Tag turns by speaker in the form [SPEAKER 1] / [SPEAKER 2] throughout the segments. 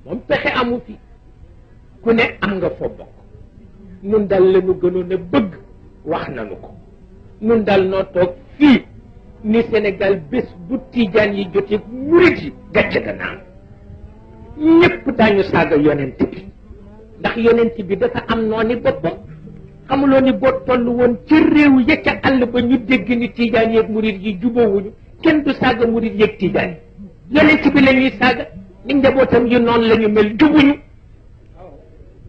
[SPEAKER 1] moom pexe amu fi ku ne am nga foo bokk nun dal la ñu gënoon a bëgg wax nañu ko nun dal noo toog fii ni Sénégal bés bu tiijaan yi jotee murit yi gàcce ga naan ñépp daañu saaga yonent bi ndax yonent bi dafa am nooni boppam xamuloo ni boo toll woon ci réew ya ca àll ba ñu dégg ni tiijaan yeeg murit yi jubóowuñu kenn du saaga murit yeeg tiijaan yi yonent bi la ñuy saaga ni njabootam yu noonu la ñu mel jubuñu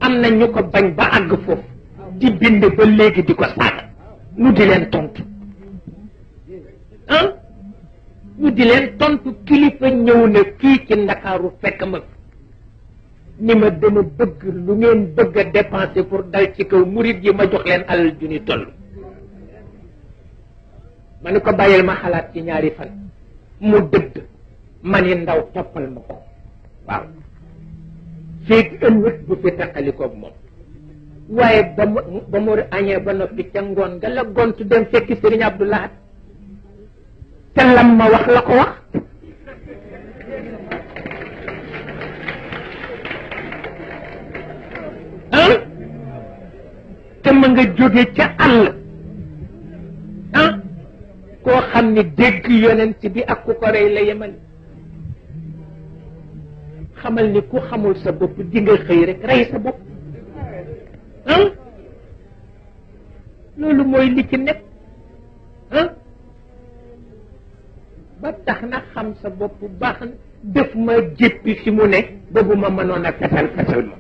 [SPEAKER 1] am na ñu ko bañ ba àgg foofu di bind ba léegi di ko saaga nu di leen tontu ah ñu di leen tontu kilifa ñëw na fii ci Ndakaaru fekk ma ni ma dama bëgg lu ngeen bëgg a dépenser pour dal ci kaw murit yi ma jox leen alal ju ni toll ma ni ko bàyyil ma xalaat ci ñaari fan mu dëdd ma ni ndaw toppal ma ko waaw feeg ëllëg bu fi taqalikoog moom waaye ba mu añee ba noppi ca ngoon nga la gontu dem fekki Sëriñ Abdou Lahad te lam ma wax la ko wax ah te ma nga jóge ca àll ah koo xam ni dégg yonent bi ak ku ko rey la yemal xamal ni ku xamul sa bopp di nga xëy rek rey sa bopp ah loolu mooy li ci nekk ah ba tax na xam sa bopp baax na def ma jéppi fi mu ne ba bu ma mënoon a fetal fetal ma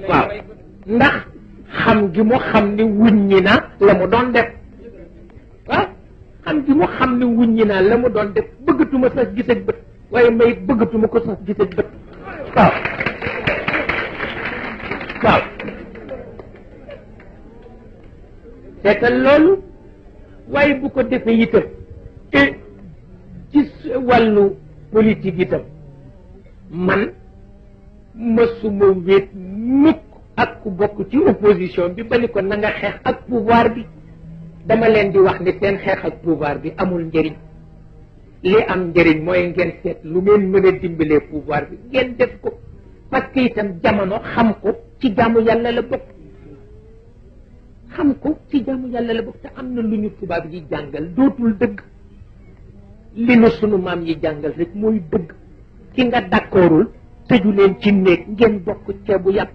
[SPEAKER 1] waaw ndax xam gi mu xam ni wuññi na la mu doon def waaw xam gi mu xam ni wuññi na la mu doon def bëggatuma sax gis ak bët waaye may bëggatuma ko sax gis ak bët waaw waaw seetal loolu waaye bu ko defee itam ci wàllu politique itam man mësuma wéet mukk ak ku bokk ci opposition bi ba ni ko na nga xeex ak pouvoir bi dama leen di wax ni seen xeex ak pouvoir bi amul njëriñ li am njëriñ mooy ngeen seet lu ngeen mën a dimbalee pouvoir bi ngeen def ko parce que itam jamono xam ko ci jaamu yàlla la bokk xam ko ci jaamu yàlla la bokk te am na lu ñu tubaab yi jàngal dootul dëgg li nu sunu maam yi jàngal rek mooy dëgg ki nga d'accordul tëju leen ci néeg ngeen bokk ceebu yàpp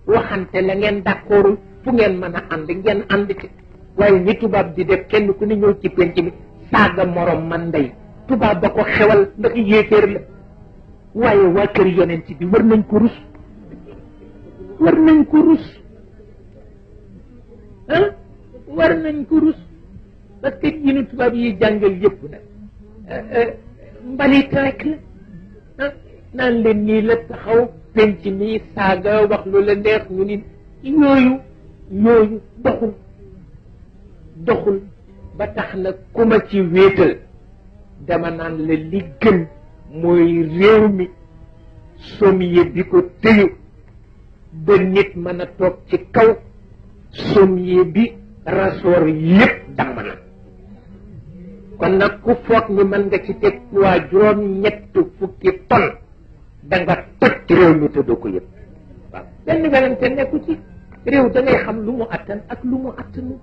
[SPEAKER 1] waxante la ngeen d'accordul fu ngeen mën a ànd ngeen ànd ci waaye ni tubaab di def kenn ku ne ñëw ci penc mi saaga morom man ndey tubaab ba ko xewal ndax yéeféer la waaye waa kër yonent bi war nañ ko rus war nañ ko rus ah war nañ ko rus parce que yi nu tubaab yi jàngal yëpp nag mbalit rek la ah naan leen nii la taxaw penc mi saaga wax lu la neex ñu ni yooyu doxul ba tax na ku ma ci wéetal dama naan la li gën mooy réew mi sommier bi ko tëyu ba nit mën a toog ci kaw sommier bi rasoor yépp damm na kon nag ku foog ni mën nga ci teg poids juróom-ñett fukki ton da nga toj réew mi te doo ko yëpp waaw benn werante nekku ci réew da ngay xam lu mu attan ak lu mu attanu